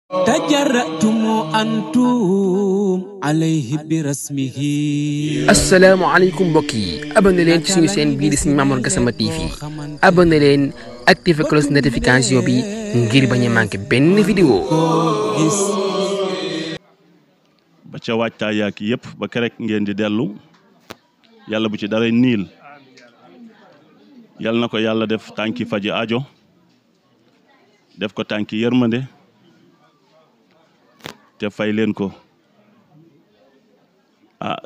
تجرأتم أنتم عليه برسمه. asalaamaaleykum mbokk yi abonné leen ci suñu chaîne bii di Serigne Mamour Gassama TV abonné leen activé cloche notification bi ngir bañ a manqué benn vidéo. ba ca waajtaay yaak yëpp ba kerek ngeen di dellu yàlla bu ci dara niil yàlla na ko yàlla def tànki faji ajo def ko tànki yërmande te fay leen ko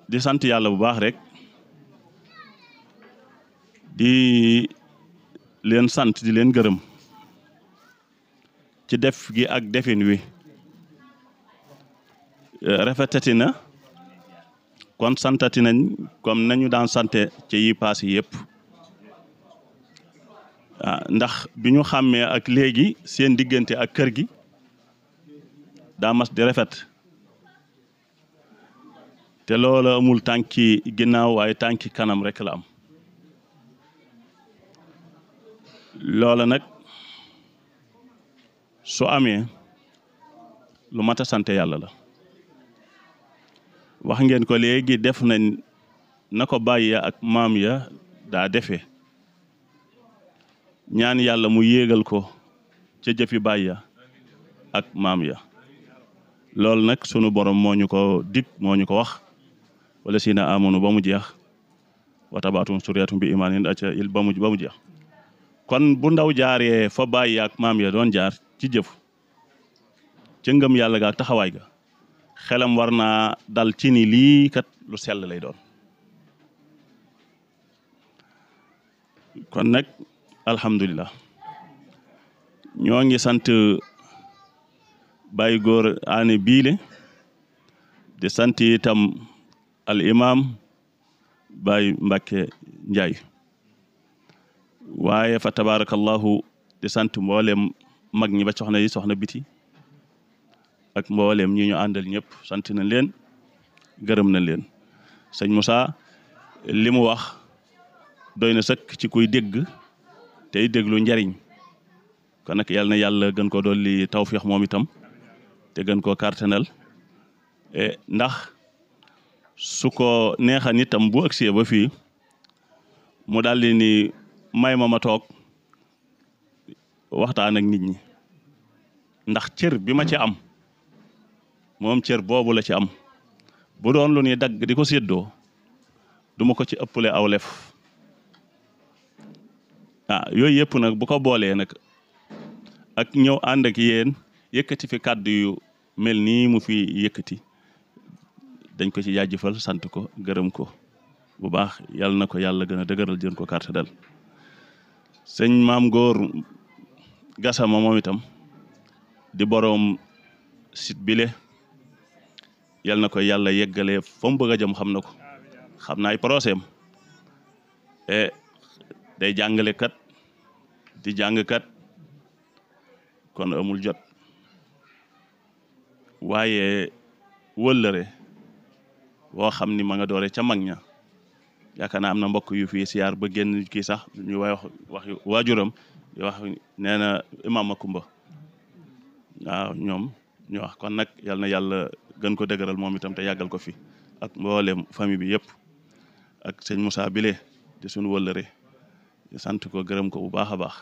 di sant yàlla bu baax rek di leen sant di leen gërëm ci def gi ak defin wi rafetati na kon santati nañ comme nañu daan sante ci yi paase yëpp ndax bi ñu xàmmee ak léegi seen diggante ak kër gi daa mas di rafet te loola amul tànki ginnaaw waaye tànki kanam rek la am loola nag su amee lu mat a sant yàlla la wax ngeen ko léegi def nañ na ko bàyyi ak maam ya daa defee ñaan yàlla mu yéegal ko ca jëfi bàyyi ak maam ya loolu nag sunu borom moo ñu ko dig moo ñu ko wax wala si na amunu ba mu jeex watabaatum suryatum bi imaanin aca il ba mu jeex kon bu ndaw jaaree fa bàyyi ak maam ya doon jaar ci jëf ca ngëm yàlla ga ak taxawaay ga xelam war naa dal ci ni lii kat lu sell lay doon kon nag alhamdulilah ñoo ngi sant Baye Góor Aane Biile di sant itam al imam Baye Mbacke Ndiaye waaye fa tabarakallahu di sant mboolem mag ñi ba soxna biti ak mboolem ñi ñu àndal ñëpp sant nañ leen gërëm nañ leen sëñ Moussa li mu wax doy na sëkk ci kuy dégg tey déglu njariñ kon nag yàlla na yàlla gën ko dolli tawfiix moom itam te gën koo kartanal ndax su ko neexan itam bu agsee ba fii mu daldi ni may ma toog waxtaan ak nit ñi ndax cër bi ma ci am moom cër boobu la ci am bu doon lu ñuy dagg di ko séddoo duma ko ci ëppale aw lef yooyu yëpp nag bu ko boolee nag ak ñëw ànd ak yéen yëkkati fi kàddu yu mel nii mu fi yëkkati dañ ko ci jaajëfal sant ko gërëm ko bu baax yàlla na ko yàlla gën a dëgëral jën ko carte dal sëñ Maam Góor Gassama moom itam di boroom site bile yàlla na ko yàlla yeggalee fa mu bëgg a jëm xam na ko xam na ay procès day jàngale kat di jàng kat kon amul jot waaye wëllëre woo xam ni ma nga doore ca mag ña yaakaar naa am na mbokk yu fi siyaar ba génn kii sax ñu wax waajuram di wax nee na imam Makumba waaw ñoom ñu wax kon nag yal na yàlla gën ko dëgëral moom itam te yàggal ko fi ak mboolem famille bi yëpp ak sëñ Moussa Bile di suñu wëllëre di sant ko gërëm ko bu baax a baax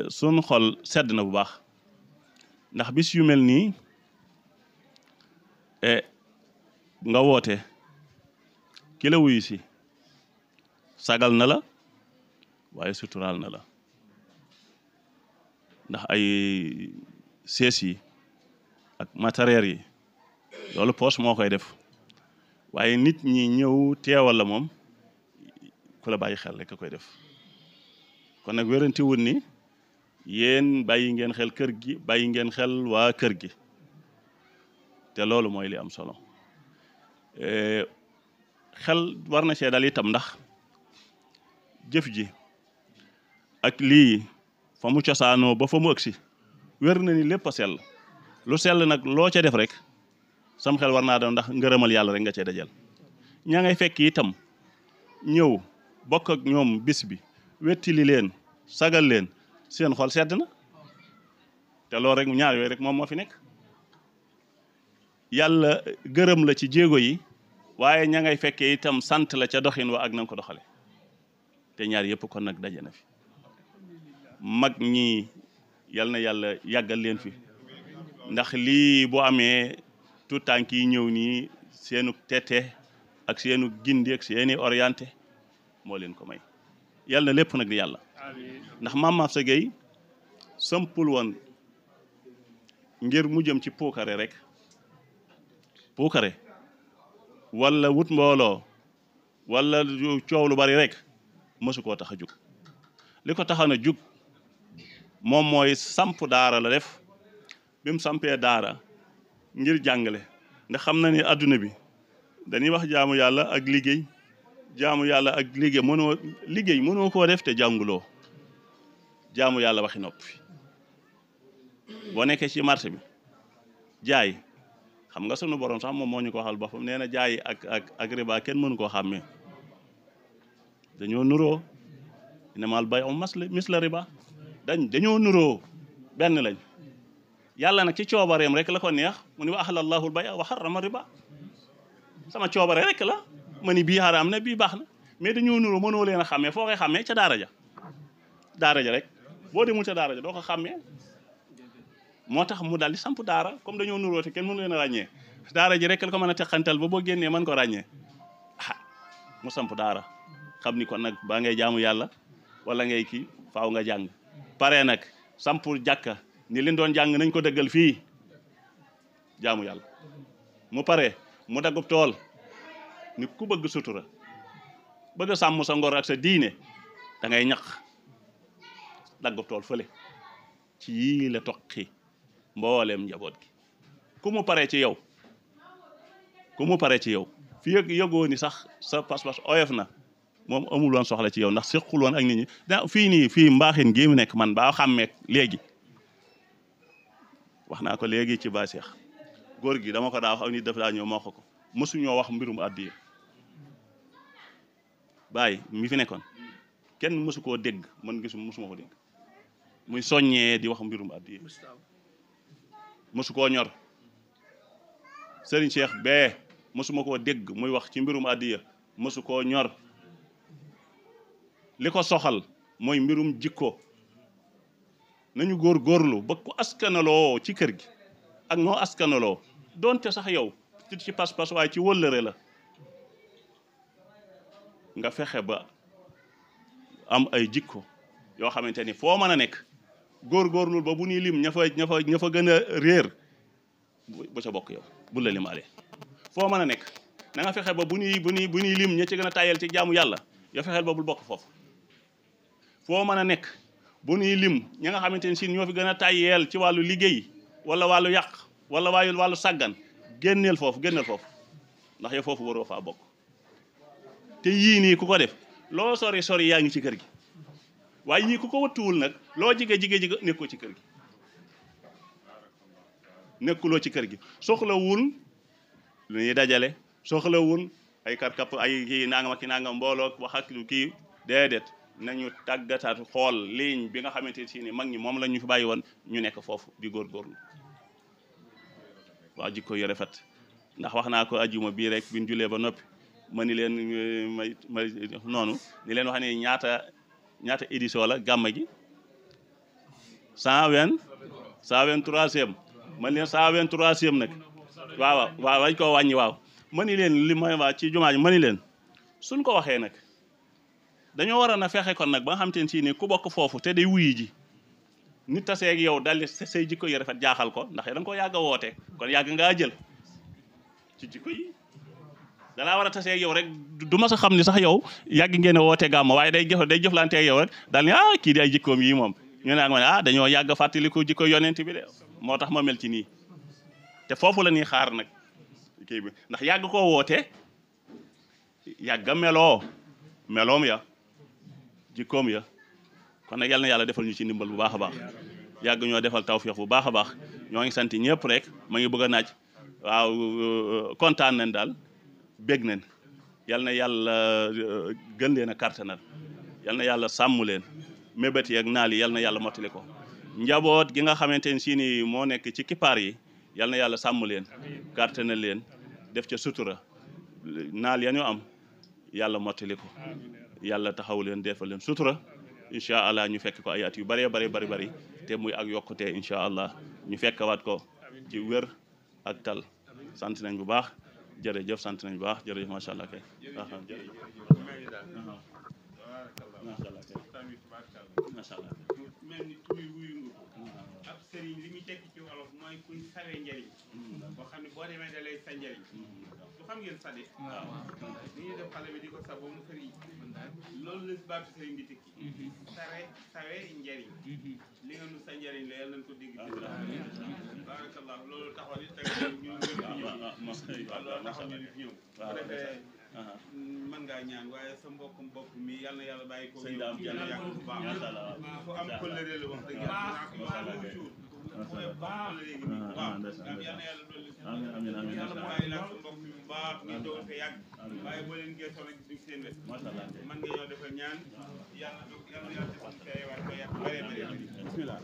suñu xol sedd na bu baax ndax bis yu mel nii nga woote ki la wuyu si sagal na la waaye suturaal na la ndax ay sees yi ak matériel yi loolu poche moo koy def waaye nit ñi ñëw teewal la moom ku la bàyyi xel rek a koy def kon nag wéranti wut ni yéen bàyyi ngeen xel kër gi bàyyi ngeen xel waa kër gi te loolu mooy li am solo xel war na cee dal itam ndax jëf ji ak lii fa mu cosaanoo ba fa mu ëgsi wér na ni lépp a sell lu sell nag loo ca def rek sam xel war naa doon ndax ngërëmal yàlla rek nga cee dajal ña ngay fekk itam ñëw bokk ak ñoom bis bi wettili leen sagal leen seen xol sedd na te loolu rek ñaar yooyu rek moom moo fi nekk yàlla gërëm la ci jéego yi waaye ña ngay fekkee itam sant la ca doxin wa ak na nga ko doxale te ñaar yëpp kon nag daje na fi mag ñi yal na yàlla yàggal leen fi ndax lii bu amee tout tànk yi ñëw nii seenu tete ak seenu gindi ak seeni orienté moo leen ko may yal na lépp nag di yàlla ndax Mame Mabsa Gueye sampul woon ngir mu jëm ci puukare rek puukare wala wut mbooloo wala coow lu bari rek mësu koo tax a jug li ko taxoon a jug moom mooy samp daara la def bi mu sampee daara ngir jàngale ndax xam na ni adduna bi dañuy wax jaamu yàlla ak liggéey jaamu yàlla ak liggéey mënoo koo def te jànguloo jaamu yàlla waxi noppi boo nekkee ci marché bi jaay xam nga sunu borom sax moom moo ñu ko waxal boppam nee na jaay ak riba kenn mënu koo xàmmee dañoo nuroo innamal bay'u misla riba dañoo nuroo benn lañ yàlla nag ci coobareem rek la ko neex mu ni wa ahallallahu al-bay'a wa harrama riba sama coobare rek la ma ni bii xaraam na bii baax na mais dañoo nuroo mënoo leen a xàmmee foo koy xàmmee ca daara ja rek boo demul ca daara ja doo ko xàmmee moo tax mu daal di samp daara comme dañoo nuroo te kenn mënu leen a ràññee daara ji rek la ko mën a teqantal ba boo génnee mën ko ràññee mu samp daara xam ni kon nag baa ngay jaamu yàlla wala ngay kii faaw nga jàng pare nag samp jàkka ni leen doon jàng nañ ko dëggal fii jaamu yàlla mu pare mu daggub tool ni ku bëgg sutura bëgg sàmm sa ngor ak sa diine da ngay ñaq daggub tool fële ci yii la toqi mbooleem njaboot gi ku mu pare ci yow fi yëgoo ni sax sa pas-pas oyof na moom amul woon soxla ci yow ndax sequl woon ak nit ñi fii mbaaxin gii mu nekk man baa xàmmeek léegi wax naa ko léegi ci ba Seex góor gi dama ko daa wax ak nit dafa daa ñëw moo ko mësuñoo wax mbirum addiya bàyyi mi fi nekkoon kenn mësu koo dégg man mësuma ko dégg muy soññee di wax mbirum addiya mësu koo ñor Serigne Cheikh bee mësuma koo dégg muy wax ci mbirum addiya mësu koo ñor li ko soxal mooy mbirum jikko nañu góorgóorlu ba ku askanaloo ci kër gi ak noo askanaloo doonte sax yow ci pas-pas waaye ci wëllëre la nga fexe ba am ay jikko yoo xamante ni foo mën a nekk góorgóorlu ba bu ñuy lim ña fa gën a réer bu ca bokk yow bu la limaale foo mën a nekk na nga fexe ba bu ñuy lim ña ci gën a tayal ci jaamu yàlla yoo fexeel ba bul bokk foofu foo mën a nekk bu ñuy lim ña nga xamante ni si ñoo fi gën a tayeel ci wàllu liggéey wala wàllu yàq wala wàllu sàggan génneel foofu ndax yow foofu waroo faa bokk te yii nii ku ko def loo sori yaa ngi ci kër gi waaye yii ku ko wattuwul nag loo jige nekkoo ci kër gi nekkuloo ci kër gi soxlawul lu ñuy dajale soxlawul ay karkap ay kii nangam mbooloo wax ak kii déedéet nañu tàggataat xool ligne bi nga xamante si ni mag ñi moom la ñu fi bàyyi woon ñu nekk foofu di góorgóorlu waaw jikko yu rafet ndax wax naa ko ajuma bii rek bi ñu julee ba noppi ma ni leen ma noonu ni leen wax ne ñaata édition la gàmma gi 123e man leen 123e nag waaw wañ koo wàññi waaw ma ni leen li ma waa ci jumaa ji ma ni leen suñ ko waxee nag dañoo war a na fexe kon nag ba nga xam te ne si ni ku bokk foofu te day wuyi ji nit taseeg yow daldi say jikko yu rafet jaaxal ko ndax da nga ko yàgg a woote kon yàgg ngaa jël ci jikko yi danaa war a taseeg yow rek du ma sa xam ni sax yow yàgg ngeen a woote gàmma waaye day jëflanteeg yow rek daal ni kii di ay jikkoom yi moom ñu ne ak ma ne dañoo yàgg fàttaliku jikko yonent bi de moo tax ma mel ci nii te foofu la ñuy xaar nag kii bi ndax yàgg koo woote yàgg meloom ya jikkoom ya kon nag yal na yàlla defal ñu ci ndimbal bu baax a baax yàgg ñoo defal tawfiix bu baax a baax ñoo ngi sant ñëpp rek ma ngi bëgg a naaj waaw kontaan nañ daal bég nañ yal na yàlla gën leen a kartanal yal na yàlla sàmm leen mébét yeeg naal yi yal na yàlla mottali ko njaboot gi nga xamante ne si ni moo nekk ci kippaar yi yal na yàlla sàmm leen gàtte na leen def ca sutura naal ya ñu am yàlla mottali ko yàlla taxaw leen defal leen sutura incha allah ñu fekk ko ay at yu bëree bëri te muy ak yokkute incha allah ñu fekkawaat ko ci wér ak tal sant nañ bu baax jërëjëf sant nañ bu baax jërëjëf macha allah kay macha allah mel ni tuy wuyu nga ko ab sëriñ li muy tekki ci wolof mooy kuy sawee njëriñ boo xam ne boo demee da lay sa njëriñ du xam ngeen sadi li ñuy def xale bi di ko sa ba mu sëriñ loolu la baatu sëriñ di tekki sawee njëriñ li nga nu sa njëriñ la yàlla nañ ko dégg ci barakallah loolu taxaw it teg ñu loolu taxaw ñu nit ñëw bu defee mën ngaa ñaan waaye sa mbokkum bopp mi yal na yàlla bàyyi ko yow yàlla yàgg bu baax fu am kóllëre la wax dëgg yàlla baax léegi nii bu baax yal na yàlla dolli yàlla bàyyi laa sa mbokk mi bu baax ñu doon te yàgg waaye boo leen geesoo nag gis seen wet mën nga ñoo defal ñaan yàlla yàlla defal tey waat ko yàq bëree bëri bismillah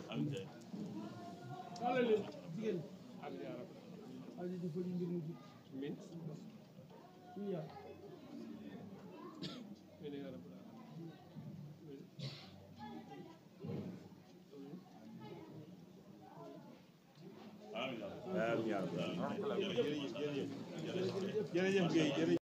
jërëjëf Guèye jërëjëf